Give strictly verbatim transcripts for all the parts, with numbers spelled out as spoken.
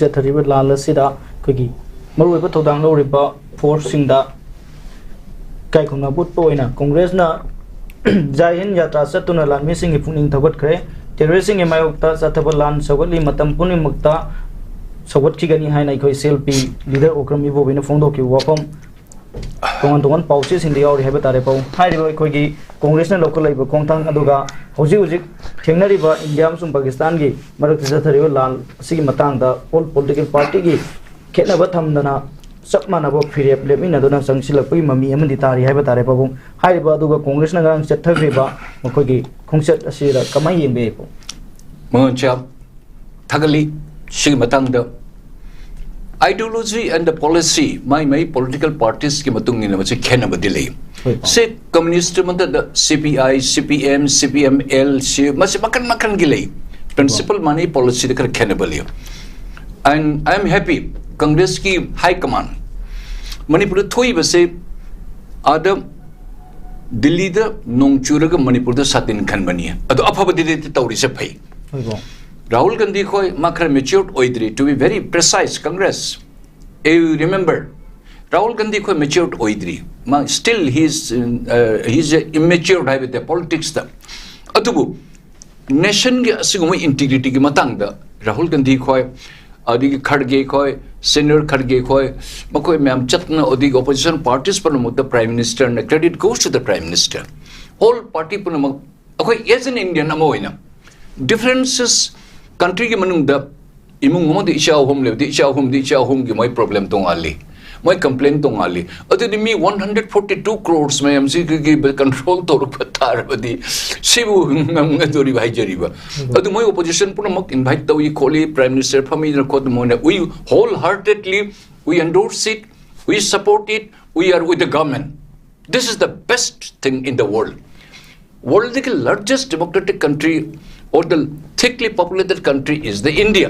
ꯆꯠꯊꯔꯤꯕ ꯂꯥꯟ ꯑꯁꯤꯗ ꯑꯩꯈꯣꯏꯒꯤ ꯃꯔꯨꯑꯣꯏꯕ ꯊꯧꯗꯥꯡ ꯂꯧꯔꯤꯕ ꯐꯣꯔꯁꯁꯤꯡꯗ ꯏꯀꯥꯏ ꯈꯨꯝꯅꯕ ꯎꯠꯄ ꯑꯣꯏꯅ ꯀꯣꯡꯒ꯭ꯔꯦꯁꯅ ꯖꯥꯏ ꯍꯤꯟ ꯌꯥꯇ꯭ꯔꯥ ꯆꯠꯇꯨꯅ ꯂꯥꯟꯃꯤꯁꯤꯡꯒꯤ ꯄꯨꯛꯅꯤꯡ ꯊꯧꯒꯠꯈ꯭ꯔꯦ꯫ ꯇꯦꯔꯣꯔꯤꯁꯁꯤꯡꯒꯤ ꯃꯥꯌꯣꯛꯇ ꯆꯠꯊꯕ ꯂꯥꯟ ꯁꯧꯒꯠꯂꯤ, ꯃꯇꯝ ꯄꯨꯝꯅꯃꯛꯇ ꯁꯧꯒꯠꯈꯤꯒꯅꯤ ꯍꯥꯏꯅ ꯑꯩꯈꯣꯏ C L P leader Okram ꯏꯕꯣꯕꯤꯅ ꯐꯣꯡꯗꯣꯛꯈꯤꯕ ꯋꯥꯐꯝ ꯇꯣꯉꯥꯟ ꯇꯣꯉꯥꯟ ꯄꯥꯎꯆꯦꯁꯤꯡꯗ ꯌꯥꯎꯔꯤ ꯍꯥꯏꯕ ꯇꯥꯔꯦ꯫ ꯄꯥꯎ ꯍꯥꯏꯔꯤꯕ ꯑꯩꯈꯣꯏꯒꯤ ꯀꯣꯡꯒ꯭ꯔꯦꯁꯅ ꯂꯧꯈꯠꯂꯛꯏꯕ ꯈꯣꯡꯊꯥꯡ ꯑꯗꯨꯒ ꯍꯧꯖꯤꯛ ꯍꯧꯖꯤꯛ ꯊꯦꯡꯅꯔꯤꯕ ꯏꯟꯗꯤꯌꯥ ꯑꯃꯁꯨꯡ ꯄꯥꯀꯤꯁꯇꯥꯟꯒꯤ ꯃꯔꯛꯇ ꯆꯠꯊꯔꯤꯕ ꯂꯥꯟ ꯑꯁꯤꯒꯤ ꯃꯇꯥꯡꯗ ꯑꯣꯜ ꯄꯣꯂꯤꯇꯤꯀꯦꯜ ꯄꯥꯔꯇꯤꯒꯤ ꯈꯦꯠꯅꯕ ꯊꯝꯗꯅ ꯆꯞ ꯃꯥꯟꯅꯕ ꯐꯤꯔꯦꯞ ꯂꯦꯞꯃꯤꯟꯅꯗꯨꯅ ꯆꯪꯁꯤꯜꯂꯛꯄꯒꯤ ꯃꯃꯤ ꯑꯃꯗꯤ ꯇꯥꯔꯤ ꯍꯥꯏꯕ ꯇꯥꯔꯦ ꯄꯥꯕꯨꯡ꯫ ꯍꯥꯏꯔꯤꯕ ꯑꯗꯨꯒ ꯀꯣꯡꯒ꯭ꯔꯦꯁꯅ ꯉꯔꯥꯡ ꯆꯠꯊꯈ꯭ꯔꯤꯕ ꯃꯈꯣꯏꯒꯤ ꯈꯣꯡꯆꯠ ꯑꯁꯤꯗ ꯀꯃꯥꯏꯅ ꯌꯦꯡꯕ ꯌꯥꯏ ꯄꯥꯕꯨꯡ? ꯃꯉꯣꯟꯆꯥ ꯊꯥꯒꯠꯂꯤ꯫ ꯁꯤꯒꯤ ꯃꯇꯥꯡꯗ ideology and the policy my my political parties ꯀꯤ ꯃꯇꯨꯡ ꯏꯟꯅ ꯃꯁꯤ ꯈꯦꯠꯅꯕꯗꯤ ꯂꯩ꯫ ꯍꯣꯏ, ꯄꯥꯎ꯫ ꯁꯤ ꯀꯝꯃꯨꯅꯤꯁ ꯃꯊꯛꯇ ꯁꯤ ꯄꯤ ꯑꯥꯏ, ꯁꯤ ꯄꯤ ꯑꯦꯝ, ꯁꯤ ꯄꯤ ꯑꯦꯝ ꯑꯦꯜ, ꯁꯤ ꯃꯁꯤ ꯃꯈꯜ ꯃꯈꯜꯒꯤ ꯂꯩ꯫ ꯄ꯭ꯔꯤꯟꯁꯤꯄꯜ ꯃꯥꯟꯅꯩ, ꯄꯣꯂꯤꯁꯤꯗ ꯈꯔ ꯈꯦꯠꯅꯕ ꯂꯩ꯫ And I am happy, ꯀꯪꯒ꯭ꯔꯦꯁꯀꯤ ꯍꯥꯏ ꯀꯃꯥꯟ ꯃꯅꯤꯄꯨꯔꯗ ꯊꯣꯛꯏꯕꯁꯦ ꯑꯥꯗ ꯗꯤꯜꯂꯤꯗ ꯅꯣꯡ ꯆꯨꯔꯒ ꯃꯅꯤꯄꯨꯔꯗ ꯁꯥꯇꯤꯟ ꯈꯟꯕꯅꯤ꯫ ꯑꯗꯣ ꯑꯐꯕꯗꯤ ꯇꯧꯔꯤꯁꯦ ꯐꯩ꯫ ꯍꯣꯏ, ꯄꯥꯎ꯫ ꯔꯥꯍꯨꯜ ꯒꯥꯟꯙꯤ ꯈꯣꯏ ꯃꯥ ꯈꯔ matured ꯑꯣꯏꯗ꯭ꯔꯤ, to be very precise, Congress, you remember, Rahul Gandhi ꯈꯣꯏ matured ꯑꯣꯏꯗ꯭ꯔꯤ꯫ ꯃꯥ still he is, uh, he is immature ꯍꯥꯏꯕ ꯇꯥꯏ ꯄꯣꯂꯤꯇꯤꯛꯁꯇ꯫ ꯑꯗꯨꯕꯨ ꯅꯦꯁꯟꯒꯤ ꯑꯁꯤꯒꯨꯝꯕ ꯏꯟꯇꯤꯒ꯭ꯔꯤꯇꯤꯒꯤ ꯃꯇꯥꯡꯗ ꯔꯥꯍꯨꯜ ꯒꯥꯟꯙꯤ ꯈꯣꯏ, ꯑꯗꯒꯤ ꯈꯔꯒꯦ ꯈꯣꯏ, ꯁꯦꯅꯤꯌꯔ ꯈꯔꯒꯦ ꯈꯣꯏ, ꯃꯈꯣꯏ ꯃꯌꯥꯝ ꯆꯠꯇꯅ, ꯑꯗꯒꯤ ꯑꯣꯄꯣꯖꯤꯁꯟ ꯄꯥꯔꯇꯤꯁ ꯄꯨꯝꯅꯃꯛꯇ, prime minister ꯅ credit goes to the prime minister, whole party ꯄꯨꯝꯅꯃꯛ꯫ ꯑꯩꯈꯣꯏ as an Indian ꯑꯃ ꯑꯣꯏꯅ differences, country ꯒꯤ ꯃꯅꯨꯡꯗ ꯏꯃꯨꯡ ꯑꯃꯗ ꯏꯆꯥ ꯑꯍꯨꯝ ꯂꯩꯕꯗꯤ, ꯏꯆꯥ ꯑꯍꯨꯝꯗꯤ ꯏꯆꯥ ꯑꯍꯨꯝꯒꯤ ꯃꯣꯏ problem ꯇꯣꯉꯥꯜꯂꯤ, ꯃꯣꯏ complain ꯇꯣꯉꯥꯜꯂꯤ꯫ ꯑꯗꯨꯗꯤ ꯃꯤ one hundred forty two crores ꯃꯌꯥꯝꯁꯤꯒꯤ control ꯇꯧꯔꯛꯄ ꯇꯥꯔꯕꯗꯤ ꯁꯤꯕꯨ ꯉꯝꯒꯗꯣꯔꯤꯕ ꯍꯥꯏꯖꯔꯤꯕ꯫ ꯑꯗꯨ ꯃꯣꯏ ꯑꯣꯄꯣꯖꯤꯁꯟ ꯄꯨꯝꯅꯃꯛ invite ꯇꯧꯏ ꯈꯣꯠꯂꯤ, prime minister ꯐꯝꯃꯤꯗꯅ ꯈꯣꯠꯇꯅ, ꯃꯣꯏꯅ, we wholeheartedly, we endorse it, we support it, we are with the government, this is the best thing in the world꯫ World ꯗꯒꯤ largest democratic country or the thickly populated country is the India.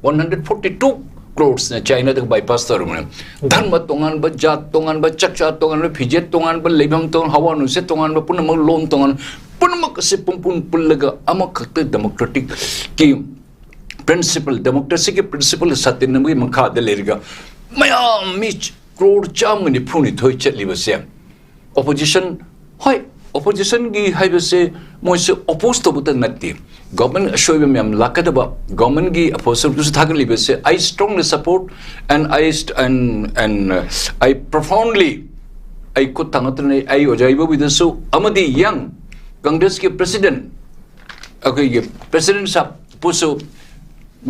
One hundred forty two crores ꯅ ꯆꯥꯏꯅꯥꯗ bypass ꯇꯧꯔꯕꯅꯦ꯫ ꯙꯔꯃ ꯇꯣꯉꯥꯟꯕ, ꯖꯥꯠ ꯇꯣꯉꯥꯟꯕ, ꯆꯥꯛꯆꯥ ꯇꯣꯉꯥꯟꯕ, ꯐꯤꯖꯦꯠ ꯇꯣꯉꯥꯟꯕ, ꯂꯩꯐꯝ ꯇꯣꯉꯥꯟꯕ, ꯍꯋꯥ ꯅꯨꯡꯁꯤꯠ ꯇꯣꯉꯥꯟꯕ, ꯄꯨꯝꯅꯃꯛ ꯂꯣꯟ ꯇꯣꯉꯥꯟꯕ, ꯄꯨꯝꯅꯃꯛ ꯑꯁꯤ ꯄꯨꯝꯄꯨꯟ ꯄꯨꯜꯂꯒ ꯑꯃꯈꯛꯇ democratic ꯀꯤ ꯄ꯭ꯔꯤꯟꯁꯤꯄꯜ, ꯗꯦꯃꯣꯀ꯭ꯔꯦꯁꯤꯒꯤ ꯄ꯭ꯔꯤꯟꯁꯤꯄꯜ ꯁꯥꯇꯤꯟ ꯑꯃꯒꯤ ꯃꯈꯥꯗ ꯂꯩꯔꯒ ꯃꯌꯥꯝ ꯃꯤ ꯀ꯭ꯔꯣꯔ ꯆꯥꯝꯃꯒ ꯅꯤꯐꯨꯅꯤꯊꯣꯏ ꯆꯠꯂꯤꯕꯁꯦ, ꯑꯣꯄꯣꯖꯤꯁꯟ, ꯍꯣꯏ, ꯑꯣꯄꯣꯖꯤꯁꯟꯒꯤ ꯍꯥꯏꯕꯁꯦ ꯃꯣꯏꯁꯨ ꯑꯣꯄꯣꯖ ꯇꯧꯕꯇ ꯅꯠꯇꯦ, ꯒꯣꯔꯃꯦꯟ ꯑꯁꯣꯏꯕ ꯃꯌꯥꯝ ꯂꯥꯛꯀꯗꯕ, ꯒꯣꯔꯃꯦꯟꯒꯤ ꯑꯐꯕ ꯁꯔꯨꯛꯇꯨꯁꯨ ꯊꯥꯒꯠꯂꯤꯕꯁꯦ I strongly support and I st- and and I profoundly, ꯑꯩ ꯈꯨꯠ ꯊꯥꯡꯒꯠꯇꯨꯅ ꯑꯩ ꯑꯣꯖꯥ ꯏꯕꯣꯕꯤꯗꯁꯨ ꯑꯃꯗꯤ ꯌꯪ ꯀꯪꯒ꯭ꯔꯦꯁꯀꯤ ꯄ꯭ꯔꯦꯁꯤꯗꯦꯟ, ꯑꯩꯈꯣꯏꯒꯤ ꯄ꯭ꯔꯦꯁꯤꯗꯦꯟ ꯁꯥꯍꯕꯄꯨꯁꯨ,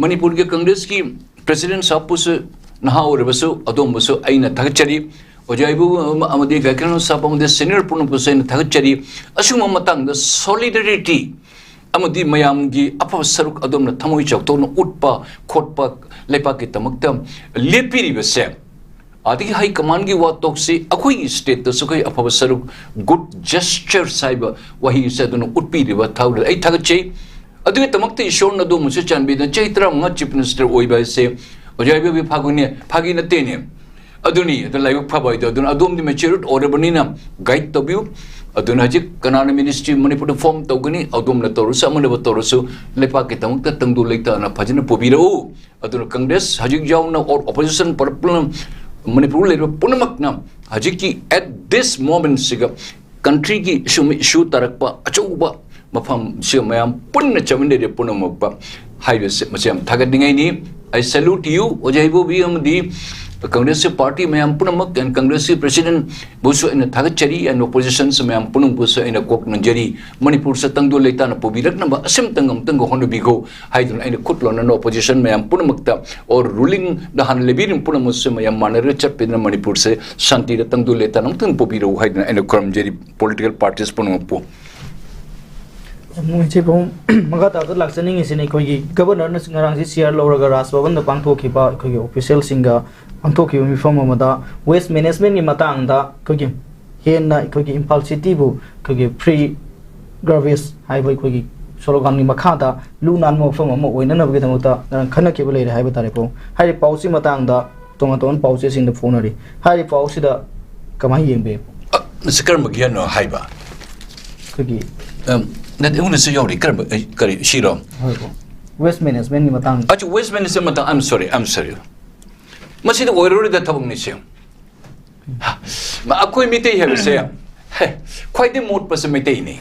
ꯃꯅꯤꯄꯨꯔꯒꯤ ꯀꯪꯒ꯭ꯔꯦꯁꯀꯤ ꯄ꯭ꯔꯦꯁꯤꯗꯦꯟ ꯁꯥꯍꯕꯄꯨꯁꯨ, ꯅꯍꯥ ꯑꯣꯏꯔꯕꯁꯨ ꯑꯗꯣꯝꯕꯨꯁꯨ ꯑꯩꯅ ꯊꯥꯒꯠꯆꯔꯤ꯫ ꯑꯣꯖꯥ ꯏꯕꯣꯕꯤ ꯑꯃꯗꯤ ꯒꯥꯏꯈꯟ ꯁꯥꯍꯕ ꯑꯃꯗꯤ ꯁꯦꯅꯤꯌꯔ ꯄꯨꯝꯅꯃꯛꯄꯨꯁꯨ ꯑꯩꯅ ꯊꯥꯒꯠꯆꯔꯤ꯫ ꯑꯁꯤꯒꯨꯝꯕ ꯃꯇꯥꯡꯗ ꯁꯣꯂꯤꯗꯔꯤꯇꯤ ꯑꯃꯗꯤ ꯃꯌꯥꯝꯒꯤ ꯑꯐꯕ ꯁꯔꯨꯛ ꯑꯗꯣꯝꯅ ꯊꯃꯣꯏ ꯆꯥꯎꯊꯣꯛꯅ ꯎꯠꯄ ꯈꯣꯠꯄ, ꯂꯩꯄꯥꯛꯀꯤꯗꯃꯛꯇ ꯂꯦꯞꯄꯤꯔꯤꯕꯁꯦ, ꯑꯗꯒꯤ ꯍꯥꯏ ꯀꯃꯥꯟꯒꯤ ꯋꯥ ꯇꯣꯛꯁꯤ, ꯑꯩꯈꯣꯏꯒꯤ ꯁ꯭ꯇꯦꯠꯇꯁꯨ ꯑꯩꯈꯣꯏ ꯑꯐꯕ ꯁꯔꯨꯛ, ꯒꯨꯗ ꯖꯦꯁꯆꯔꯁ ꯍꯥꯏꯕ ꯋꯥꯍꯩ ꯑꯁꯦ ꯑꯗꯨꯅ ꯎꯠꯄꯤꯔꯤꯕ ꯊꯧꯗ ꯑꯩ ꯊꯥꯒꯠꯆꯩ꯫ ꯑꯗꯨꯒꯤꯗꯃꯛꯇ ꯏꯁꯣꯔꯅ ꯑꯗꯣꯝꯕꯨꯁꯨ ꯆꯥꯟꯕꯤꯗꯨꯅ ꯆꯍꯤ ꯇꯔꯥꯃꯉꯥ ꯆꯤꯐ ꯃꯤꯅꯤꯁꯇꯔ ꯑꯣꯏꯕ ꯍꯥꯏꯁꯦ ꯑꯣꯖꯥ ꯏꯕꯣꯕꯤ ꯐꯥꯒꯤꯅꯦ, ꯐꯥꯒꯤ ꯅꯠꯇꯦꯅꯦ꯫ ꯑꯗꯨꯅꯤ, ꯑꯗꯨ ꯂꯥꯏꯕꯛ ꯐꯕ ꯍꯥꯏꯗꯣ꯫ ꯑꯗꯨꯅ ꯑꯗꯣꯝꯗꯤ ꯃꯦꯆ꯭ꯌꯨꯔ ꯑꯣꯏꯔꯕꯅꯤꯅ ꯒꯥꯏꯗ ꯇꯧꯕꯤꯌꯨ꯫ ꯑꯗꯨꯅ ꯍꯧꯖꯤꯛ ꯀꯅꯥꯅ ꯃꯤꯅꯤꯁꯇ꯭ꯔꯤ ꯃꯅꯤꯄꯨꯔꯗ ꯐꯣꯔꯝ ꯇꯧꯒꯅꯤ, ꯑꯗꯣꯝꯅ ꯇꯧꯔꯁꯨ, ꯑꯃꯅꯕꯨ ꯇꯧꯔꯁꯨ, ꯂꯩꯄꯥꯛꯀꯤꯗꯃꯛꯇ ꯇꯪꯗꯨ ꯂꯩꯇꯥꯅ ꯐꯖꯅ ꯄꯨꯕꯤꯔꯛꯎ꯫ ꯑꯗꯨꯅ ꯀꯪꯒ꯭ꯔꯦꯁ ꯍꯧꯖꯤꯛ ꯌꯥꯎꯅ ꯑꯣꯔ ꯑꯣꯄꯣꯖꯤꯁꯟ ꯄꯨꯂꯞ, ꯄꯨꯝꯅꯃꯛ, ꯃꯅꯤꯄꯨꯔ ꯂꯩꯔꯤꯕ ꯄꯨꯝꯅꯃꯛꯅ ꯍꯧꯖꯤꯛꯀꯤ at this moment ꯁꯤꯒ ꯀꯟꯇ꯭ꯔꯤꯒꯤ ꯁꯨꯝ ꯏꯁꯨ ꯇꯥꯔꯛꯄ ꯑꯆꯧꯕ ꯃꯐꯝꯁꯤ ꯃꯌꯥꯝ ꯄꯨꯟꯅ ꯆꯠꯃꯤꯟꯅꯔꯦ ꯄꯨꯝꯅꯃꯛꯄ ꯍꯥꯏꯕꯁꯦ ꯃꯁꯤ ꯌꯥꯝ ꯊꯥꯒꯠꯅꯤꯡꯉꯥꯏꯅꯤ꯫ I salute you, ꯑꯣꯖꯥ ꯏꯕꯣꯕꯤ ꯑꯃꯗꯤ ꯀꯪꯒ꯭ꯔꯦꯁꯀꯤ ꯄꯥꯔꯇꯤ ꯃꯌꯥꯝ ꯄꯨꯝꯅꯃꯛ and ꯀꯪꯒ꯭ꯔꯦꯁꯀꯤ ꯄ꯭ꯔꯦꯁꯤꯗꯦꯟꯕꯨꯁꯨ ꯑꯩꯅ ꯊꯥꯒꯠꯆꯔꯤ and ꯑꯣꯄꯣꯖꯤꯁꯟꯁ ꯃꯌꯥꯝ ꯄꯨꯝꯅꯃꯛꯄꯨꯁꯨ ꯑꯩꯅ ꯀꯣꯛꯅꯖꯔꯤ꯫ ꯃꯅꯤꯄꯨꯔꯁꯦ ꯇꯪꯗꯨ ꯂꯩꯇꯥꯅ ꯄꯨꯕꯤꯔꯛꯅꯕ ꯑꯁꯤꯝꯇꯪ ꯑꯃꯨꯛꯇꯪꯒ ꯍꯣꯠꯅꯕꯤꯈꯣ ꯍꯥꯏꯗꯨꯅ ꯑꯩꯅ ꯈꯨꯠ ꯂꯣꯟꯅꯅ ꯑꯣꯄꯣꯖꯤꯁꯟ ꯃꯌꯥꯝ ꯄꯨꯝꯅꯃꯛꯇ ꯑꯣꯔ ꯔꯨꯂꯤꯡꯗ ꯍꯥꯟꯅ ꯂꯩꯕꯤꯔꯤꯕ ꯄꯨꯝꯅꯃꯛꯁꯨ ꯃꯌꯥꯝ ꯃꯥꯟꯅꯔꯒ ꯆꯠꯄꯤꯗꯨꯅ ꯃꯅꯤꯄꯨꯔꯁꯦ ꯁꯥꯟꯇꯤꯗ ꯇꯪꯗꯨ ꯂꯩꯇꯥꯅ ꯑꯃꯨꯛꯇꯪ ꯄꯨꯕꯤꯔꯛꯎ ꯍꯥꯏꯗꯨꯅ ꯑꯩꯅ ꯈꯨꯔꯨꯝꯖꯔꯤ ꯄꯣꯂꯤꯇꯤꯀꯦꯜ ꯄꯥꯔꯇꯤꯁ ꯄꯨꯝꯅꯃꯛꯄꯨ꯫ ꯃꯣꯏꯁꯦ ꯄꯨꯡ ꯃꯈꯥ ꯇꯥꯕꯗ ꯂꯥꯛꯆꯅꯤꯡꯉꯤꯁꯤꯅ ꯑꯩꯈꯣꯏꯒꯤ ꯒꯕꯔꯅꯔꯅ ꯉꯔꯥꯡꯁꯤ ꯆꯤꯌꯔ ꯂꯧꯔꯒ ꯔꯥꯖ ꯚꯕꯟꯗ ꯄꯥꯡꯊꯣꯛꯈꯤꯕ ꯑꯩꯈꯣꯏꯒꯤ ꯑꯣꯐꯤꯁꯤꯌꯦꯜꯁꯤꯡꯒ ꯄꯥꯡꯊꯣꯛꯈꯤꯕ ꯃꯤꯐꯝ ꯑꯃꯗ ꯋꯦꯁ ꯃꯦꯅꯦꯖꯃꯦꯟꯒꯤ ꯃꯇꯥꯡꯗ ꯑꯩꯈꯣꯏꯒꯤ ꯍꯦꯟꯅ ꯑꯩꯈꯣꯏꯒꯤ ꯏꯝꯐꯥꯜ ꯁꯤꯇꯤꯕꯨ ꯑꯩꯈꯣꯏꯒꯤ ꯐ꯭ꯔꯤ ꯒꯥꯔꯕꯦꯖ ꯍꯥꯏꯕ ꯑꯩꯈꯣꯏꯒꯤ ꯁ꯭ꯂꯣꯒꯥꯟꯒꯤ ꯃꯈꯥꯗ ꯂꯨ ꯅꯥꯟꯕ ꯃꯐꯝ ꯑꯃ ꯑꯣꯏꯅꯅꯕꯒꯤꯗꯃꯛꯇ ꯉꯔꯥꯡ ꯈꯟꯅꯈꯤꯕ ꯂꯩꯔꯦ ꯍꯥꯏꯕ ꯇꯥꯔꯦꯀꯣ꯫ ꯍꯥꯏꯔꯤꯕ ꯄꯥꯎꯁꯤ ꯃꯇꯥꯡꯗ ꯇꯣꯉꯥꯟ ꯇꯣꯉꯥꯟꯕ ꯄꯥꯎꯆꯦꯁꯤꯡꯗ ꯐꯣꯡꯅꯔꯤ꯫ ꯍꯥꯏꯔꯤꯕ ꯄꯥꯎꯁꯤꯗ ꯀꯃꯥꯏꯅ ꯌꯦꯡꯕꯤꯕ? ꯑ, ꯃꯁꯤ ꯀꯔꯝꯕꯒꯤꯅꯣ ꯍꯥꯏꯕ? ꯑꯩꯈꯣꯏꯒꯤ ꯑꯝ, ꯅꯠꯇꯦ, ꯑꯩꯉꯣꯟꯗꯁꯨ ꯌꯥꯎꯔꯤ꯫ ꯀꯔꯝꯕ, ꯑꯩ, ꯀꯔꯤ, ꯁꯤꯔꯣ? ꯍꯣꯏ, ꯍꯣꯏ꯫ Waste managementꯀꯤ ꯃꯇꯥꯡꯗ꯫ ꯑꯆꯨ waste management ꯃꯇꯥꯡ, I'm sorry, I'm sorry. ꯃꯁꯤꯗꯤ ꯑꯣꯏꯔꯔꯣꯏꯗ ꯊꯕꯛꯅꯤ ꯁꯤ꯫ ꯍꯥ, ꯃ-, ꯑꯩꯈꯣꯏ ꯃꯤꯇꯩ ꯍꯥꯏꯕꯁꯦ, ꯍꯦ, ꯈ꯭ꯋꯥꯏꯗꯒꯤ ꯃꯣꯠꯄꯁꯦ ꯃꯩꯇꯩꯅꯤ꯫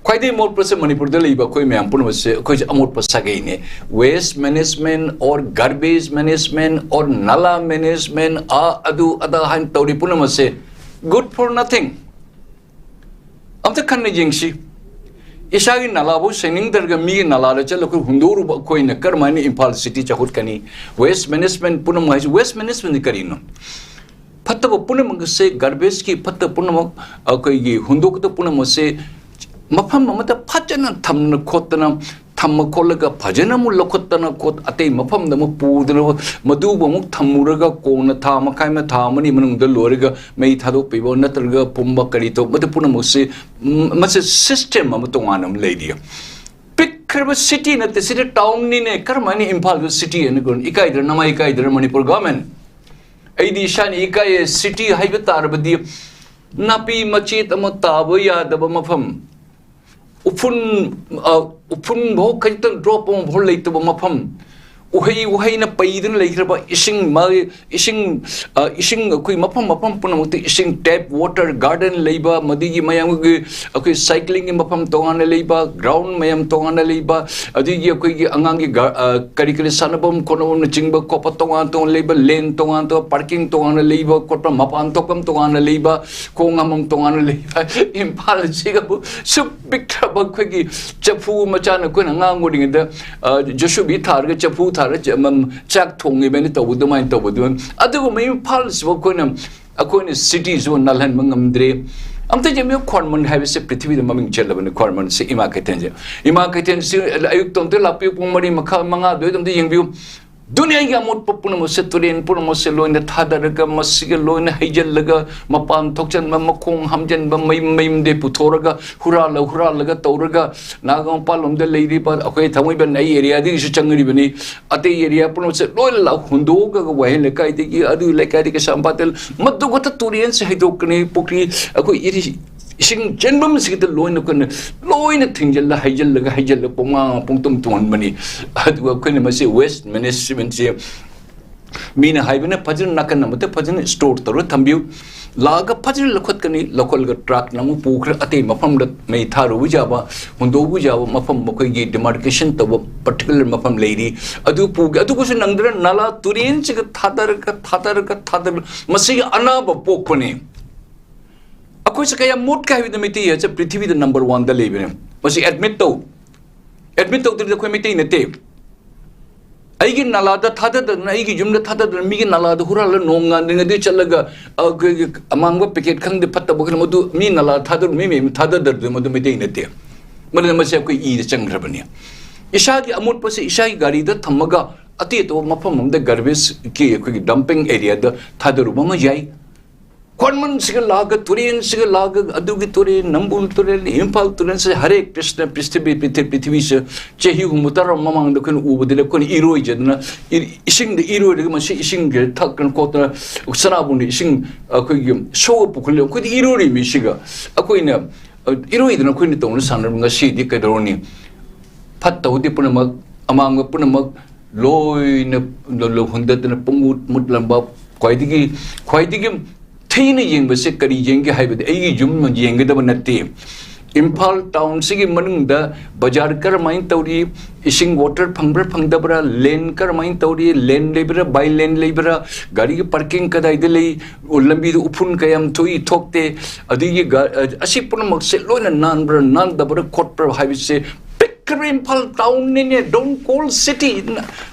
ꯈ꯭ꯋꯥꯏꯗꯒꯤ ꯃꯣꯠꯄꯁꯦ ꯃꯅꯤꯄꯨꯔꯗ ꯂꯩꯕ ꯑꯩꯈꯣꯏ ꯃꯌꯥꯝ ꯄꯨꯝꯅꯃꯛꯁꯦ ꯑꯩꯈꯣꯏꯁꯦ ꯑꯃꯣꯠꯄ ꯁꯥꯒꯩꯅꯤ꯫ Waste management or garbage management or nala management, ꯑꯥ, ꯑꯗꯨ ꯑꯗꯥ ꯍꯥꯏꯅ ꯇꯧꯔꯤ ꯄꯨꯝꯅꯃꯛꯁꯦ good for nothing꯫ ꯑꯝꯇ ꯈꯟꯅ ꯌꯦꯡꯁꯤ꯫ ꯏꯁꯥꯒꯤ ꯅꯂꯥꯐꯥꯎ ꯁꯦꯡꯅꯤꯡꯗ꯭ꯔꯒ ꯃꯤꯒꯤ ꯅꯂꯥꯗ ꯆꯠꯂꯒ ꯍꯨꯟꯗꯣꯛꯎꯔꯨꯕ ꯑꯩꯈꯣꯏꯅ ꯀꯔꯝꯍꯥꯏꯅ ꯏꯝꯐꯥꯜ city ꯆꯥꯎꯈꯠꯀꯅꯤ? Waste management ꯄꯨꯝꯅꯃꯛ ꯍꯥꯏꯁꯤ, waste managementꯗꯤ ꯀꯔꯤꯅꯣ? ꯐꯠꯇꯕ ꯄꯨꯝꯅꯃꯛ ꯑꯁꯦ, garbageꯀꯤ ꯐꯠꯇ ꯄꯨꯝꯅꯃꯛ ꯑꯩꯈꯣꯏꯒꯤ ꯍꯨꯟꯗꯣꯛꯀꯗꯕ ꯄꯨꯝꯅꯃꯛ ꯑꯁꯦ ꯃꯐꯝ ꯑꯃꯗ ꯐꯖꯅ ꯊꯝꯅ ꯈꯣꯠꯇꯅ, ꯊꯝꯃ ꯈꯣꯠꯂꯒ ꯐꯖꯅ ꯑꯃꯨꯛ ꯂꯧꯈꯠꯇꯅ ꯈꯣꯠ-, ꯑꯇꯩ ꯃꯐꯝꯗ ꯑꯃꯨꯛ ꯄꯨꯗꯅ, ꯃꯗꯨꯕꯨ ꯑꯃꯨꯛ ꯊꯝꯃꯨꯔꯒ ꯀꯣꯟꯅ ꯊꯥ ꯃꯈꯥꯏ ꯑꯃ, ꯊꯥ ꯑꯃꯅꯤ ꯃꯅꯨꯡꯗ ꯂꯣꯏꯔꯒ ꯃꯩ ꯊꯥꯗꯣꯛꯄꯤꯕ ꯅꯠꯇ꯭ꯔꯒ ꯄꯨꯝꯕ ꯀꯔꯤ ꯇꯧꯕ, ꯃꯗꯨ ꯄꯨꯝꯅꯃꯛꯁꯤ, ꯎꯝ, ꯃꯁꯤ system ꯑꯃ ꯇꯣꯉꯥꯟꯅ ꯑꯃ ꯂꯩꯔꯤ꯫ ꯄꯤꯛꯈ꯭ꯔꯕ cityꯅ ꯇꯁꯤꯗ townꯅꯤꯅꯦ, ꯀꯔꯝꯍꯥꯏꯅ ꯏꯝꯐꯥꯜꯗ city ꯍꯥꯏꯅ ꯀꯧꯅꯤ? ꯏꯀꯥꯏꯗ꯭ꯔꯥ, ꯅꯃꯥꯏ ꯏꯀꯥꯏꯗ꯭ꯔꯥ ꯃꯅꯤꯄꯨꯔ government? ꯑꯩꯗꯤ ꯏꯁꯥꯅ ꯏꯀꯥꯏꯌꯦ꯫ City ꯍꯥꯏꯕ ꯇꯥꯔꯕꯗꯤ ꯅꯥꯄꯤ ꯃꯆꯦꯠ ꯑꯃ ꯇꯥꯕ ꯌꯥꯗꯕ ꯃꯐꯝ, ꯎꯐꯨꯟ, ꯑ, ꯎꯐꯨꯟ ꯐꯥꯎ ꯈꯖꯤꯛꯇꯪ drop ꯑꯃ ꯐꯥꯎ ꯂꯩꯇꯕ ꯃꯐꯝ, ꯎꯍꯩ ꯋꯥꯍꯩꯅ ꯄꯩꯗꯨꯅ ꯂꯩꯈ꯭ꯔꯕ ꯏꯁꯤꯡ, ꯃꯥꯒꯤ ꯏꯁꯤꯡ, ꯑ, ꯏꯁꯤꯡ ꯑꯩꯈꯣꯏ ꯃꯐꯝ ꯃꯐꯝ ꯄꯨꯝꯅꯃꯛꯇ ꯏꯁꯤꯡ tap water garden ꯂꯩꯕ, ꯃꯗꯨꯒꯤ ꯃꯌꯥꯝꯒꯤ ꯑꯩꯈꯣꯏ cyclingꯒꯤ ꯃꯐꯝ ꯇꯣꯉꯥꯟꯅ ꯂꯩꯕ, ground ꯃꯌꯥꯝ ꯇꯣꯉꯥꯟꯅ ꯂꯩꯕ, ꯑꯗꯨꯒꯤ ꯑꯩꯈꯣꯏꯒꯤ ꯑꯉꯥꯡꯒꯤ ꯒꯥ-, ꯑ, ꯀꯔꯤ ꯀꯔꯤ ꯁꯥꯟꯅꯐꯝ ꯈꯣꯠꯅꯐꯝꯅꯆꯤꯡꯕ ꯈꯣꯠꯄ ꯇꯣꯉꯥꯟ ꯇꯣꯉꯥꯟ ꯂꯩꯕ, lane ꯇꯣꯉꯥꯟ ꯇꯣꯉꯥꯟ, parking ꯇꯣꯉꯥꯟꯅ ꯂꯩꯕ ꯈꯣꯠꯄ, ꯃꯄꯥꯟ ꯊꯣꯛꯐꯝ ꯇꯣꯉꯥꯟꯅ ꯂꯩꯕ, ꯈꯣꯡ ꯍꯥꯝꯐꯝ ꯇꯣꯉꯥꯟꯅ ꯂꯩꯕ꯫ ꯏꯝꯐꯥꯜ ꯑꯁꯤꯒꯕꯨ ꯁꯨꯛ ꯄꯤꯛꯈ꯭ꯔꯕ ꯑꯩꯈꯣꯏꯒꯤ ꯆꯐꯨ ꯃꯆꯥꯅ ꯑꯩꯈꯣꯏꯅ ꯑꯉꯥꯡ ꯑꯣꯏꯔꯤꯉꯩꯗ, ꯑ, ꯖꯣꯁꯨꯕꯤ ꯊꯥꯔꯒ ꯆꯐꯨ ꯊꯥꯔꯒ ꯆ-, ꯃꯝ-, ꯆꯥꯛ ꯊꯣꯡꯉꯤꯕꯅ ꯇꯧꯕ ꯑꯗꯨꯃꯥꯏꯅ ꯇꯧꯕꯗꯨ, ꯑꯗꯨꯒꯨꯝꯕ ꯏꯝꯐꯥꯜꯁꯤꯕꯨ ꯑꯩꯈꯣꯏꯅ, ꯑꯩꯈꯣꯏꯅ cityꯁꯤꯕꯨ ꯅꯥꯜꯍꯟꯕ ꯉꯝꯗ꯭ꯔꯦ꯫ ꯑꯝꯇ ꯌꯦꯡꯕꯤꯌꯨ, ꯈ꯭ꯋꯥꯔꯃꯟ ꯍꯥꯏꯕꯁꯤ ꯄ꯭ꯔꯤꯊꯤꯕꯤꯗ ꯃꯃꯤꯡ ꯆꯠꯂꯕꯅꯤ, ꯈ꯭ꯋꯥꯔꯃꯟꯁꯤ, ꯏꯃꯥ ꯀꯩꯊꯦꯜꯁꯦ꯫ ꯏꯃꯥ ꯀꯩꯊꯦꯜꯁꯤ ꯑꯌꯨꯛꯇ ꯑꯝꯇ ꯂꯥꯛꯄꯤꯌꯨ, ꯄꯨꯡ ꯃꯔꯤ ꯃꯈꯥꯏ, ꯃꯉꯥ ꯑꯗꯨꯋꯥꯏꯗ ꯑꯝꯇ ꯌꯦꯡꯕꯤꯌꯨ꯫ ꯗꯨꯅꯤꯌꯥꯒꯤ ꯑꯃꯣꯠꯄ ꯄꯨꯝꯅꯃꯛꯁꯦ, ꯇꯨꯔꯦꯟ ꯄꯨꯝꯅꯃꯛꯁꯦ ꯂꯣꯏꯅ ꯊꯥꯗꯔꯒ, ꯃꯁꯤꯒ ꯂꯣꯏꯅ ꯍꯩꯖꯤꯜꯂꯒ, ꯃꯄꯥꯟ ꯊꯣꯛꯆꯟꯕ, ꯃꯈꯣꯡ ꯍꯥꯝꯖꯟꯕ, ꯃꯌꯨꯝ ꯃꯌꯨꯝꯗꯒꯤ ꯄꯨꯊꯣꯔꯒ, ꯍꯨꯔꯥꯜꯂ ꯍꯨꯔꯥꯜꯂꯒ ꯇꯧꯔꯒ, ꯅꯥꯒꯥꯃꯄꯥꯜ ꯂꯣꯝꯗ ꯂꯩꯔꯤꯕ ꯑꯩꯈꯣꯏ ꯊꯥꯡꯃꯩꯕꯟ ꯑꯩ areaꯗꯒꯤꯁꯨ ꯆꯪꯉꯤꯕꯅꯤ, ꯑꯇꯩ area ꯄꯨꯝꯅꯃꯛꯁꯦ ꯂꯣꯏꯅ ꯂꯥꯛ ꯍꯨꯟꯗꯣꯛꯑꯒ, ꯋꯥꯍꯦꯡ ꯂꯩꯀꯥꯏꯗꯒꯤ, ꯑꯗꯨ ꯂꯩꯀꯥꯏꯗꯒꯤ, ꯀꯩꯁꯥꯝꯄꯥꯠꯇ, ꯃꯗꯨ ꯈꯛꯇ ꯇꯨꯔꯦꯟꯁꯦ ꯍꯩꯗꯣꯛꯀꯅꯤ, ꯄꯨꯈ꯭ꯔꯤ, ꯑꯩꯈꯣꯏ ꯏꯔꯤ-, ꯏꯁꯤꯡ ꯆꯦꯟꯐꯝꯁꯤꯗ ꯂꯣꯏꯅ ꯑꯩꯈꯣꯏꯅ ꯂꯣꯏꯅ ꯊꯤꯡꯖꯤꯜꯂ, ꯍꯩꯖꯤꯜꯂꯒ, ꯍꯩꯖꯤꯜꯂ ꯄꯨꯡꯃꯥꯡ ꯄꯨꯡꯇꯨꯝ ꯇꯨꯝꯍꯟꯕꯅꯤ꯫ ꯑꯗꯨꯒ ꯑꯩꯈꯣꯏꯅ ꯃꯁꯤ waste managementꯁꯦ ꯃꯤꯅ ꯍꯥꯏꯕꯅ ꯐꯖꯅ ꯅꯥꯀꯟ ꯑꯃꯗ ꯐꯖꯅ store ꯇꯧꯔ ꯊꯝꯕꯤꯌꯨ꯫ ꯂꯥꯛꯑꯒ ꯐꯖꯅ ꯂꯧꯈꯠꯀꯅꯤ, ꯂꯧꯈꯠꯂꯒ truckꯅ ꯑꯃꯨꯛ ꯄꯨꯈ꯭ꯔ ꯑꯇꯩ ꯃꯐꯝꯗ ꯃꯩ ꯊꯥꯔꯨꯕ ꯌꯥꯕ, ꯍꯨꯟꯗꯣꯛꯄ ꯌꯥꯕ ꯃꯐꯝ ꯃꯈꯣꯏꯒꯤ demarcation ꯇꯧꯕ particular ꯃꯐꯝ ꯂꯩꯔꯤ꯫ ꯑꯗꯨ ꯄꯨꯒꯦ꯫ ꯑꯗꯨꯒꯁꯨ ꯅꯪꯗ꯭ꯔ ꯅꯂꯥ ꯇꯨꯔꯦꯟꯁꯤꯒ ꯊꯥꯗꯔꯒ, ꯊꯥꯗꯔꯒ, ꯊꯥꯗꯔꯒ ꯃꯁꯤꯒꯤ ꯑꯅꯥꯕ ꯄꯣꯛꯄꯅꯤ꯫ ꯑꯩꯈꯣꯏꯁꯦ ꯀꯌꯥ ꯃꯣꯠꯀꯦ ꯍꯥꯏꯕꯗ ꯃꯩꯇꯩ ꯍꯥꯏꯁꯦ ꯄ꯭ꯔꯤꯊꯤꯕꯤꯗ number oneꯗ ꯂꯩꯕꯅꯦ꯫ ꯃꯁꯤ admit ꯇꯧ꯫ Admit ꯇꯧꯗ꯭ꯔꯗꯤ ꯑꯩꯈꯣꯏ ꯃꯩꯇꯩ ꯅꯠꯇꯦ꯫ ꯑꯩꯒꯤ ꯅꯂꯥꯗ ꯊꯥꯗꯗꯅ, ꯑꯩꯒꯤ ꯌꯨꯝꯗ ꯊꯥꯗꯗꯅ, ꯃꯤꯒꯤ ꯅꯂꯥꯗ ꯍꯨꯔꯥꯜꯂ ꯅꯣꯡ ꯉꯥꯟꯗ꯭ꯔꯤꯉꯩꯗ ꯆꯠꯂꯒ, ꯑ, ꯑꯩꯈꯣꯏꯒꯤ ꯑꯃꯥꯡꯕ packet ꯈꯪꯗꯦ, ꯐꯠꯇꯕ ꯈꯪꯗꯦ, ꯃꯗꯨ ꯃꯤ ꯅꯂꯥ ꯊꯥꯗꯔꯨ, ꯃꯤ ꯃꯌꯨꯝ ꯊꯥꯗꯗ꯭ꯔꯗꯤ ꯃꯗꯨ ꯃꯩꯇꯩ ꯅꯠꯇꯦ꯫ ꯃꯗꯨꯅ ꯃꯁꯤ ꯑꯩꯈꯣꯏ ꯏꯗ ꯆꯪꯈ꯭ꯔꯕꯅꯤ꯫ ꯏꯁꯥꯒꯤ ꯑꯃꯣꯠꯄꯁꯤ ꯏꯁꯥꯒꯤ ꯒꯥꯔꯤꯗ ꯊꯝꯃꯒ ꯑꯇꯩ ꯑꯇꯣꯞꯄ ꯃꯐꯝ ꯑꯃꯗ garbageꯀꯤ ꯑꯩꯈꯣꯏꯒꯤ dumping areaꯗ ꯊꯥꯗꯔꯨꯕ ꯑꯃ ꯌꯥꯏ꯫ ꯈꯣꯟꯃꯟꯁꯤꯒ ꯂꯥꯛꯑꯒ, ꯇꯨꯔꯦꯟꯁꯤꯒ ꯂꯥꯛꯑꯒ, ꯑꯗꯨꯒꯤ ꯇꯨꯔꯦꯟ, ꯅꯝꯕꯨꯜ ꯇꯨꯔꯦꯟ, ꯏꯝꯐꯥꯜ ꯇꯨꯔꯦꯟꯁꯦ, ꯍꯔꯦ ꯀ꯭ꯔꯤꯁꯅ, ꯄ꯭ꯔꯤꯊꯤꯕꯤ, ꯄ꯭ꯔꯤꯊꯤ-, ꯄ꯭ꯔꯤꯊꯤꯕꯤꯁꯦ ꯆꯍꯤ ꯍꯨꯝꯐꯨ ꯇꯔꯥ ꯃꯃꯥꯡꯗ ꯑꯩꯈꯣꯏꯅ ꯎꯕꯗꯨꯗꯤ ꯑꯩꯈꯣꯏꯅ ꯏꯔꯣꯏꯖꯗꯅ, ꯏ-, ꯏꯁꯤꯡꯗ ꯏꯔꯣꯏꯔꯒ ꯃꯁꯤ ꯏꯁꯤꯡꯁꯦ ꯊꯛꯇꯅ ꯈꯣꯠꯇꯅ, ꯁꯅꯥꯕꯨꯟꯗ ꯏꯁꯤꯡ ꯑꯩꯈꯣꯏꯒꯤ ꯁꯣꯛꯑ ꯄꯨꯈꯠꯂꯦ꯫ ꯑꯩꯈꯣꯏꯗꯤ ꯏꯔꯣꯏꯔꯤ ꯃꯤꯁꯤꯒ꯫ ꯑꯩꯈꯣꯏꯅ, ꯑ, ꯏꯔꯣꯏꯗꯅ ꯑꯩꯈꯣꯏꯅ ꯇꯧꯅ ꯁꯥꯟꯅꯕ ꯉꯁꯤꯗꯤ ꯀꯩꯗꯧꯔꯅꯤ? ꯐꯠꯇ ꯍꯥꯎꯗꯤ ꯄꯨꯝꯅꯃꯛ, ꯑꯃꯥꯡꯕ ꯄꯨꯝꯅꯃꯛ ꯂꯣꯏꯅ ꯂꯣ-, ꯂꯣ-, ꯍꯨꯟꯗꯠꯇꯅ ꯄꯨꯡꯃꯨꯠ ꯃꯨꯠꯂꯝꯕ, ꯈ꯭ꯋꯥꯏꯗꯒꯤ, ꯈ꯭ꯋꯥꯏꯗꯒꯤ ꯊꯤꯅ ꯌꯦꯡꯕꯁꯦ ꯀꯔꯤ ꯌꯦꯡꯒꯦ ꯍꯥꯏꯕꯗꯤ ꯑꯩꯒꯤ ꯌꯨꯝ ꯌꯦꯡꯒꯗꯕ ꯅꯠꯇꯦ꯫ ꯏꯝꯐꯥꯜ townꯁꯤꯒꯤ ꯃꯅꯨꯡꯗ ꯕꯖꯥꯔ ꯀꯔꯝꯍꯥꯏꯅ ꯇꯧꯔꯤ, ꯏꯁꯤꯡ water ꯐꯪꯕ꯭ꯔꯥ ꯐꯪꯗꯕ꯭ꯔꯥ, lane ꯀꯔꯝꯍꯥꯏꯅ ꯇꯧꯔꯤ, lane ꯂꯩꯕ꯭ꯔꯥ, by lane ꯂꯩꯕ꯭ꯔꯥ, ꯒꯥꯔꯤꯒꯤ parking ꯀꯗꯥꯏꯗ ꯂꯩ, ꯂꯝꯕꯤꯗ ꯎꯐꯨꯟ ꯀꯌꯥꯝ ꯊꯣꯛꯏ ꯊꯣꯛꯇꯦ, ꯑꯗꯒꯤ ꯒꯥ-, ꯑꯁꯤ ꯄꯨꯝꯅꯃꯛꯁꯦ ꯂꯣꯏꯅ ꯅꯥꯟꯕ꯭ꯔꯥ ꯅꯥꯟꯗꯕ꯭ꯔꯥ ꯈꯣꯠꯄ꯭ꯔꯥ ꯍꯥꯏꯕꯁꯦ ꯄꯤꯛꯈ꯭ꯔꯕ Imphal townꯅꯤꯅꯦ, don't call city.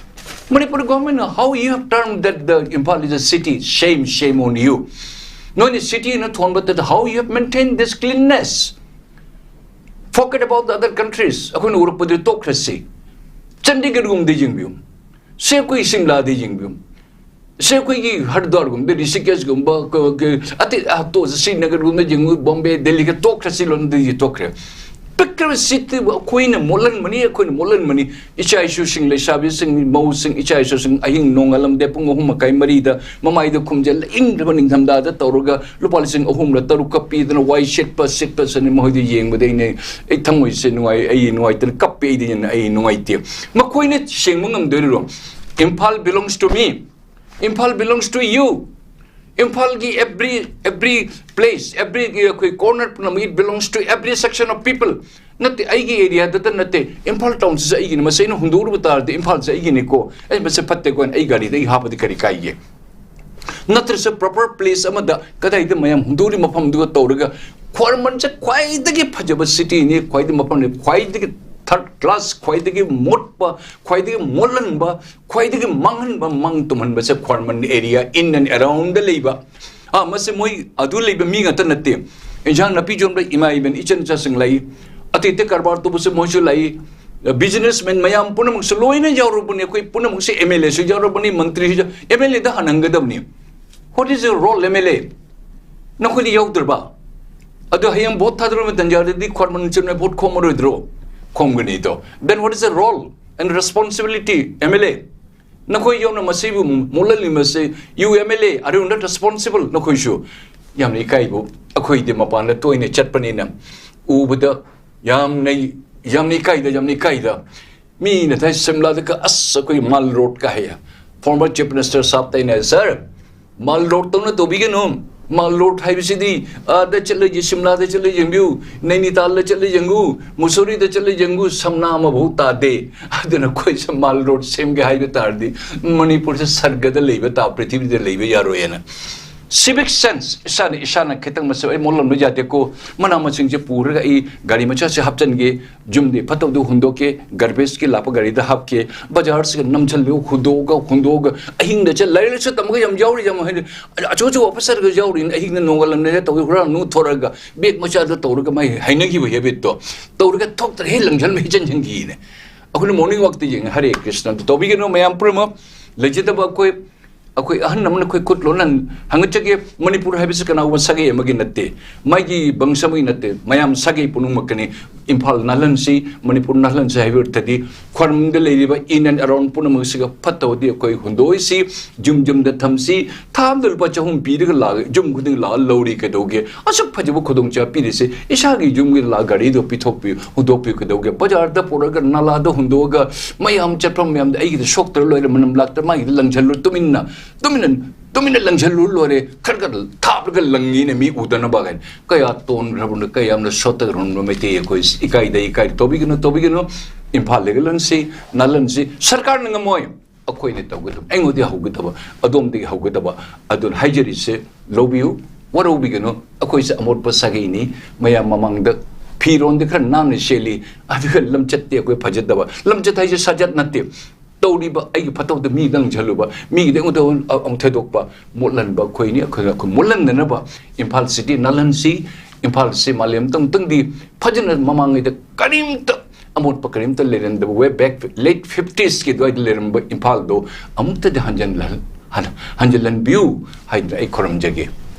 Manipur government, how you have termed that the Imphal is a city? Shame, shame on you. ꯅꯣꯏꯅ city ꯑꯅ ꯊꯣꯟꯕꯗ how you have maintained this cleanness? Forget about the other countries. ꯑꯩꯈꯣꯏꯅ ꯎꯔꯛꯄꯗ ꯇꯣꯛꯈ꯭ꯔꯁꯤ꯫ ꯆꯟꯗꯤꯒꯔꯒꯨꯝꯕꯗ ꯌꯦꯡꯕꯤꯌꯨ, ꯁꯦ ꯑꯩꯈꯣꯏ ꯁꯤꯝꯂꯥꯗ ꯌꯦꯡꯕꯤꯌꯨ, ꯁꯦ ꯑꯩꯈꯣꯏꯒꯤ ꯍꯔꯗ꯭ꯋꯥꯔꯒꯨꯝꯕ, ꯔꯤꯁꯤꯀꯦꯁꯒꯨꯝꯕ, ꯀ-, ꯀ-, ꯑꯇꯩ, ꯑ, ꯇꯣ-, ꯁ꯭ꯔꯤꯅꯒꯔꯒꯨꯝꯕ ꯌꯦꯡꯉꯨ, ꯕꯣꯝꯕꯦ, ꯗꯦꯜꯂꯤꯒ ꯇꯣꯛꯈ꯭ꯔꯁꯤ, ꯂꯣꯟꯗꯒꯤ ꯇꯣꯛꯈ꯭ꯔꯦ꯫ ꯄꯤꯛ ꯆꯠꯈ꯭ꯔꯕ ꯁꯤꯠꯇꯨꯕꯨ ꯑꯩꯈꯣꯏꯅ ꯃꯣꯠꯍꯟꯕꯅꯤ, ꯑꯩꯈꯣꯏꯅ ꯃꯣꯠꯍꯟꯕꯅꯤ꯫ ꯏꯆꯥ ꯏꯁꯨꯁꯤꯡ, ꯂꯩꯁꯥꯕꯤꯁꯤꯡ, ꯃꯧꯁꯤꯡ, ꯏꯆꯥ ꯏꯁꯨꯁꯤꯡ ꯑꯍꯤꯡ ꯅꯣꯡꯉꯥꯜꯂꯝꯗꯦ ꯄꯨꯡ ꯑꯍꯨꯝ ꯃꯈꯥꯏ, ꯃꯔꯤꯗ ꯃꯃꯥꯏꯗ ꯈꯨꯝꯖꯤꯜꯂ ꯏꯪꯗ꯭ꯔꯕ ꯅꯤꯡꯊꯝꯊꯥꯗ ꯇꯧꯔꯒ ꯂꯨꯄꯥ ꯂꯤꯁꯤꯡ ꯑꯍꯨꯝꯂ ꯇꯔꯨꯛꯀ ꯄꯤꯗꯅ ꯋꯥꯏ ꯁꯤꯠꯄ, ꯁꯤꯠꯄꯁꯤꯅ ꯃꯈꯣꯏꯗ ꯌꯦꯡꯕꯗ ꯑꯩꯅ, ꯑꯩ ꯊꯃꯣꯏꯁꯦ ꯅꯨꯡꯉꯥꯏ, ꯑꯩ ꯅꯨꯡꯉꯥꯏꯇꯅ ꯀꯞꯄꯦ, ꯑꯩꯗꯤ ꯍꯦꯟꯅ ꯑꯩ ꯅꯨꯡꯉꯥꯏꯇꯦ꯫ ꯃꯈꯣꯏꯅ ꯁꯦꯡꯕ ꯉꯝꯗꯣꯔꯤꯔꯣ? Imphal belongs to me. Imphal belongs to you. ꯏꯝꯐꯥꯜꯒꯤ every, every place, every ꯑꯩꯈꯣꯏ corner ꯄꯨꯝꯅꯃꯛ, it belongs to every section of people. ꯅꯠꯇꯦ, ꯑꯩꯒꯤ areaꯗꯇ ꯅꯠꯇꯦ, ꯏꯝꯐꯥꯜ townꯁꯤꯁꯨ ꯑꯩꯒꯤꯅꯤ, ꯃꯁꯤ ꯑꯩꯅ ꯍꯨꯟꯗꯣꯛꯎꯔꯕ ꯇꯥꯔꯗꯤ ꯏꯝꯐꯥꯜꯁꯦ ꯑꯩꯒꯤꯅꯤꯀꯣ, ꯑꯩ ꯃꯁꯤ ꯐꯠꯇꯦꯀꯣ ꯍꯥꯏꯅ ꯑꯩ ꯒꯥꯔꯤꯗ ꯑꯩ ꯍꯥꯞꯄꯗꯤ ꯀꯔꯤ ꯀꯥꯏꯒꯦ? ꯅꯠꯇ꯭ꯔꯁꯨ proper place ꯑꯃꯗ, ꯀꯗꯥꯏꯗ ꯃꯌꯥꯝ ꯍꯨꯟꯗꯣꯛꯂꯤ ꯃꯐꯝꯗꯨꯒ ꯇꯧꯔꯒ, ꯈ꯭ꯋꯥꯏꯔꯝꯕꯟꯁꯦ ꯈ꯭ꯋꯥꯏꯗꯒꯤ ꯐꯖꯕ cityꯅꯤ, ꯈ꯭ꯋꯥꯏꯗꯒꯤ ꯃꯐꯝꯅꯤ, ꯈ꯭ꯋꯥꯏꯗꯒꯤ third class, ꯈ꯭ꯋꯥꯏꯗꯒꯤ ꯃꯣꯠꯄ, ꯈ꯭ꯋꯥꯏꯗꯒꯤ ꯃꯣꯠꯍꯟꯕ, ꯈ꯭ꯋꯥꯏꯗꯒꯤ ꯃꯥꯡꯍꯟꯕ, ꯃꯥꯡ ꯇꯨꯝꯍꯟꯕꯁꯦ ꯈ꯭ꯋꯥꯔꯃꯟ area in and aroundꯗ ꯂꯩꯕ꯫ ꯑꯥ, ꯃꯁꯤ ꯃꯣꯏ ꯑꯗꯨ ꯂꯩꯕ ꯃꯤ ꯉꯥꯛꯇ ꯅꯠꯇꯦ꯫ ꯏꯟꯁꯥꯡ ꯅꯥꯄꯤ ꯌꯣꯟꯕ ꯏꯃꯥ ꯏꯕꯦꯟ ꯏꯆꯟ ꯏꯆꯥꯁꯤꯡ ꯂꯩ, ꯑꯇꯩ ꯑꯇꯩ ꯀꯔꯕꯥꯔ ꯇꯧꯕꯁꯨ ꯃꯣꯏꯁꯨ ꯂꯩ, businessman ꯃꯌꯥꯝ ꯄꯨꯝꯅꯃꯛꯁꯨ ꯂꯣꯏꯅ ꯌꯥꯎꯔꯕꯅꯤ꯫ ꯑꯩꯈꯣꯏ ꯄꯨꯝꯅꯃꯛꯁꯦ MLAꯁꯨ ꯌꯥꯎꯔꯕꯅꯤ, ꯃꯟꯇ꯭ꯔꯤꯁꯨ ꯌꯥꯎ-, MLAꯗ ꯍꯥꯟꯅ ꯍꯪꯒꯗꯕꯅꯤ, what is your role, MLA? ꯅꯈꯣꯏꯗꯤ ꯌꯥꯎꯗ꯭ꯔꯕ? ꯑꯗꯨ ꯍꯌꯦꯡ vote ꯊꯥꯗꯔꯕ ꯃꯇꯝ ꯌꯥꯎꯔꯗꯤ ꯈ꯭ꯋꯥꯔꯃꯟ ꯆꯨꯝꯅ vote ꯈꯣꯝꯃꯔꯣꯏꯗ꯭ꯔꯣ? ꯈꯣꯝꯒꯅꯤꯗꯣ꯫ Then what is the role and responsibility, MLA? ꯅꯈꯣꯏ ꯌꯧꯅ ꯃꯁꯤꯕꯨ ꯃꯨꯠꯍꯜꯂꯤꯕꯁꯤ, you MLA are you not responsible? ꯅꯈꯣꯏꯁꯨ ꯌꯥꯝꯅ ꯏꯀꯥꯏꯕꯨ, ꯑꯩꯈꯣꯏꯗꯤ ꯃꯄꯥꯟꯗ ꯇꯣꯏꯅ ꯆꯠꯄꯅꯤꯅ ꯎꯕꯗ ꯌꯥꯝꯅ, ꯌꯥꯝꯅ ꯏꯀꯥꯏꯗ, ꯌꯥꯝꯅ ꯏꯀꯥꯏꯗ꯫ ꯃꯤꯅ ꯊꯥꯏ ꯁꯤꯝꯂꯥꯗꯒ ꯑꯁ ꯑꯩꯈꯣꯏ ꯃꯥꯜ ꯔꯣꯗꯀ ꯍꯥꯏꯌꯦ꯫ Former Chief Minister ꯁꯥꯕ ꯇꯩꯅ, "Sir, ꯃꯥꯜ ꯔꯣꯗ ꯇꯧꯅ ꯇꯧꯕꯤꯒꯅꯨ, ꯃꯥꯜ ꯔꯣꯗ ꯍꯥꯏꯕꯁꯤꯗꯤ ꯑꯥꯗ ꯆꯠꯂꯒ ꯁꯤꯝꯂꯥꯗ ꯆꯠꯂꯒ ꯌꯦꯡꯕꯤꯌꯨ, ꯅꯩꯅꯤꯇꯥꯜꯗ ꯆꯠꯂꯒ ꯌꯦꯡꯉꯨ, ꯃꯨꯁꯣꯔꯤꯗ ꯆꯠꯂꯒ ꯌꯦꯡꯉꯨ, ꯁꯝꯅꯥ ꯑꯃꯐꯥꯎ ꯇꯥꯗꯦ꯫ ꯑꯗꯨꯅ ꯑꯩꯈꯣꯏꯁꯨ ꯃꯥꯜ ꯔꯣꯗ ꯁꯦꯝꯒꯦ ꯍꯥꯏꯕ ꯇꯥꯔꯗꯤ ꯃꯅꯤꯄꯨꯔꯁꯦ ꯁꯔꯒꯗ ꯂꯩꯕ ꯇꯥ, ꯄ꯭ꯔꯤꯊꯤꯕꯤꯗ ꯂꯩꯕ ꯌꯥꯔꯣꯏꯅ꯫ Civic sense, ꯏꯁꯥꯅ, ꯏꯁꯥꯅ ꯈꯤꯇꯪ ꯃꯁꯤ ꯑꯩ ꯃꯣꯠꯂꯝꯕ ꯌꯥꯗꯦꯀꯣ, ꯃꯅꯥ ꯃꯁꯤꯡꯁꯦ ꯄꯨꯔꯒ ꯑꯩ ꯒꯥꯔꯤ ꯃꯆꯥꯁꯦ ꯍꯥꯞꯆꯤꯟꯒꯦ, ꯌꯨꯝꯗꯤ ꯐꯠꯇꯕꯗꯨ ꯍꯨꯟꯗꯣꯛꯀꯦ, ꯒꯥꯔꯕꯦꯖꯀꯤ ꯂꯥꯛꯄ ꯒꯥꯔꯤꯗ ꯍꯥꯞꯀꯦ, ꯕꯖꯥꯔꯁꯤꯒ ꯅꯝꯁꯤꯜꯂꯨ, ꯍꯨꯟꯗꯣꯛꯑꯒ, ꯍꯨꯟꯗꯣꯛꯑꯒ, ꯑꯍꯤꯡꯗ ꯆꯠ-, ꯂꯥꯏꯔꯤꯛ ꯂꯥꯏꯁꯨ ꯇꯝꯕꯒ ꯌꯥꯝ ꯌꯥꯎꯔꯤ, ꯌꯥꯝ ꯍꯩ-, ꯑꯆꯧ ꯑꯆꯧꯕ officerꯒ ꯌꯥꯎꯔꯤ, ꯑꯍꯤꯡꯗ ꯅꯣꯡꯉꯥꯜꯂꯝꯗꯥꯏꯗ ꯇꯧꯔꯤ, ꯍꯨꯔꯥꯟ ꯅꯨ ꯊꯣꯔꯛꯑꯒ ꯕꯦꯒ ꯃꯆꯥꯗ ꯇꯧꯔꯒ ꯃꯥꯏ ꯍꯩꯅꯈꯤꯕ habitꯇꯣ ꯇꯧꯔꯒ ꯊꯣꯛꯇ꯭ꯔꯦ, ꯍꯦ ꯂꯪꯁꯤꯟꯕ ꯍꯦ ꯆꯪꯁꯤꯟꯈꯤꯅꯦ꯫ ꯑꯩꯈꯣꯏꯅ morning walkꯇ ꯌꯦꯡꯉꯦ, ꯍꯔꯦ ꯀ꯭ꯔꯤꯁꯅ ꯑꯗꯨ ꯇꯧꯕꯤꯒꯅꯨ ꯃꯌꯥꯝ ꯄꯨꯝꯅꯃꯛ꯫ ꯂꯩꯖꯗꯕ ꯑꯩꯈꯣꯏ ꯑꯩꯈꯣꯏ ꯑꯍꯟ ꯑꯃꯅ ꯑꯩꯈꯣꯏ ꯈꯨꯠ ꯂꯣꯟꯅ ꯍꯪꯒꯠꯆꯒꯦ, ꯃꯅꯤꯄꯨꯔ ꯍꯥꯏꯕꯁꯤ ꯀꯅꯥꯒꯨꯝꯕ ꯁꯥꯒꯩ ꯑꯃꯒꯤ ꯅꯠꯇꯦ, ꯃꯥꯒꯤ ꯕꯪꯁ ꯑꯃꯒꯤ ꯅꯠꯇꯦ, ꯃꯌꯥꯝ ꯁꯥꯒꯩ ꯄꯨꯝꯅꯃꯛꯀꯅꯤ꯫ ꯏꯝꯐꯥꯜ ꯅꯥꯜꯍꯟꯁꯤ, ꯃꯅꯤꯄꯨꯔ ꯅꯥꯜꯍꯟꯁꯤ ꯍꯥꯏꯕ ꯑꯣꯏꯔꯗꯤ ꯈ꯭ꯋꯥꯏꯔꯝꯗ ꯂꯩꯔꯤꯕ in and around ꯄꯨꯝꯅꯃꯛꯁꯤꯒ ꯐꯠꯇꯕꯗꯤ ꯑꯩꯈꯣꯏ ꯍꯨꯟꯗꯣꯛꯏꯁꯤ, ꯌꯨꯝ ꯌꯨꯝꯗ ꯊꯝꯁꯤ꯫ ꯊꯥ ꯑꯃꯗ ꯂꯨꯄꯥ ꯆꯍꯨꯝ ꯄꯤꯔꯒ ꯂꯥꯛꯑꯒ ꯌꯨꯝ ꯈꯨꯗꯤꯡ ꯂꯥꯛꯑ ꯂꯧꯔꯤ ꯀꯩꯗꯧꯒꯦ? ꯑꯁꯨꯛ ꯐꯖꯕ ꯈꯨꯗꯣꯡꯆꯥꯕ ꯄꯤꯔꯤꯁꯦ, ꯏꯁꯥꯒꯤ ꯌꯨꯝꯒꯤ ꯂꯥꯛꯑ ꯒꯥꯔꯤꯗꯣ ꯄꯤꯊꯣꯛꯄꯤꯌꯨ, ꯍꯨꯟꯗꯣꯛꯄꯤꯌꯨ ꯀꯩꯗꯧꯒꯦ? ꯕꯖꯥꯔꯗ ꯄꯨꯔꯒ ꯅꯥꯂꯥꯗ ꯍꯨꯟꯗꯣꯛꯑꯒ ꯃꯌꯥꯝ ꯆꯠꯐꯝ ꯃꯌꯥꯝꯗ ꯑꯩꯒꯤꯗ ꯁꯣꯛꯇ꯭ꯔ ꯂꯣꯏꯔꯦ, ꯃꯅꯝ ꯂꯥꯛꯇ꯭ꯔ ꯃꯥꯒꯤꯗ ꯂꯪꯁꯤꯜꯂꯨ, ꯇꯨꯃꯤꯟꯅ ꯇꯨꯃꯤꯟꯅ ꯇꯨꯃꯤꯟꯅ ꯂꯪꯁꯤꯜꯂꯨ ꯂꯣꯏꯔꯦ, ꯈꯔ ꯈꯔ ꯊꯥꯞꯂꯒ ꯂꯪꯉꯤꯅꯦ ꯃꯤ ꯎꯗꯅꯕ ꯀꯥꯏꯅ꯫ ꯀꯌꯥ ꯇꯣꯟꯈ꯭ꯔꯕꯅꯣ, ꯀꯌꯥꯝꯅ ꯁꯣꯠꯊꯈ꯭ꯔꯕꯅꯣ ꯃꯩꯇꯩ ꯑꯩꯈꯣꯏ ꯏꯀꯥꯏꯗ ꯏꯀꯥꯏꯗ꯫ ꯇꯧꯕꯤꯒꯅꯨ, ꯇꯧꯕꯤꯒꯅꯨ꯫ ꯏꯝꯐꯥꯜꯗꯒꯤ ꯂꯪꯁꯤ, ꯅꯥꯜꯍꯟꯁꯤ꯫ ꯁꯔꯀꯥꯔꯅ ꯉꯝꯃꯣꯏ, ꯑꯩꯈꯣꯏꯅ ꯇꯧꯒꯗꯕ, ꯑꯩꯉꯣꯟꯗꯒꯤ ꯍꯧꯒꯗꯕ, ꯑꯗꯣꯝꯗꯒꯤ ꯍꯧꯒꯗꯕ꯫ ꯑꯗꯨꯅ ꯍꯥꯏꯖꯔꯤꯁꯦ, ꯂꯧꯕꯤꯌꯨ, ꯋꯥꯔꯧꯕꯤꯒꯅꯨ꯫ ꯑꯩꯈꯣꯏꯁꯦ ꯑꯃꯣꯠꯄ ꯁꯥꯒꯩꯅꯤ, ꯃꯌꯥꯝ ꯃꯃꯥꯡꯗ ꯐꯤꯔꯣꯟꯗꯤ ꯈꯔ ꯅꯥꯟꯅ ꯁꯦꯠꯂꯤ, ꯑꯗꯨꯒ ꯂꯝꯆꯠꯇꯤ ꯑꯩꯈꯣꯏ ꯐꯖꯗꯕ꯫ ꯂꯝꯆꯠ ꯍꯥꯏꯁꯦ ꯁꯥꯖꯠ ꯅꯠꯇꯦ꯫ ꯇꯧꯔꯤꯕ ꯑꯩꯒꯤ ꯐꯠꯇꯕꯗ ꯃꯤ ꯂꯪꯁꯤꯜꯂꯨꯕ, ꯃꯤꯒꯤꯗꯤ ꯑꯩꯉꯣꯟꯗ ꯑꯃꯨꯛ ꯊꯦꯗꯣꯛꯄ, ꯃꯣꯠꯍꯟꯕ ꯑꯩꯈꯣꯏꯅꯤ꯫ ꯑꯩꯈꯣꯏꯅ ꯑꯩꯈꯣꯏ ꯃꯣꯠꯍꯟꯗꯅꯕ ꯏꯝꯐꯥꯜ ꯁꯤꯇꯤ ꯅꯥꯜꯍꯟꯁꯤ꯫ ꯏꯝꯐꯥꯜꯁꯤ ꯃꯥꯂꯦꯝꯗ ꯑꯃꯨꯛꯇꯪꯗꯤ ꯐꯖꯅ ꯃꯃꯥꯡꯉꯩꯗ ꯀꯔꯤꯝꯇ ꯑꯃꯣꯠꯄ ꯀꯔꯤꯝꯇ ꯂꯩꯔꯝꯗꯕ, way back late fiftiesꯀꯤ ꯑꯗꯨꯋꯥꯏꯗ ꯂꯩꯔꯝꯕ ꯏꯝꯐꯥꯜꯗꯣ ꯑꯃꯨꯛꯇꯗꯤ ꯍꯟꯖꯤꯜꯍꯟ-, ꯍꯟ-, ꯍꯟꯖꯤꯜꯍꯟꯕꯤꯌꯨ ꯍꯥꯏꯗꯅ ꯑꯩ ꯈꯨꯔꯨꯝꯖꯒꯦ꯫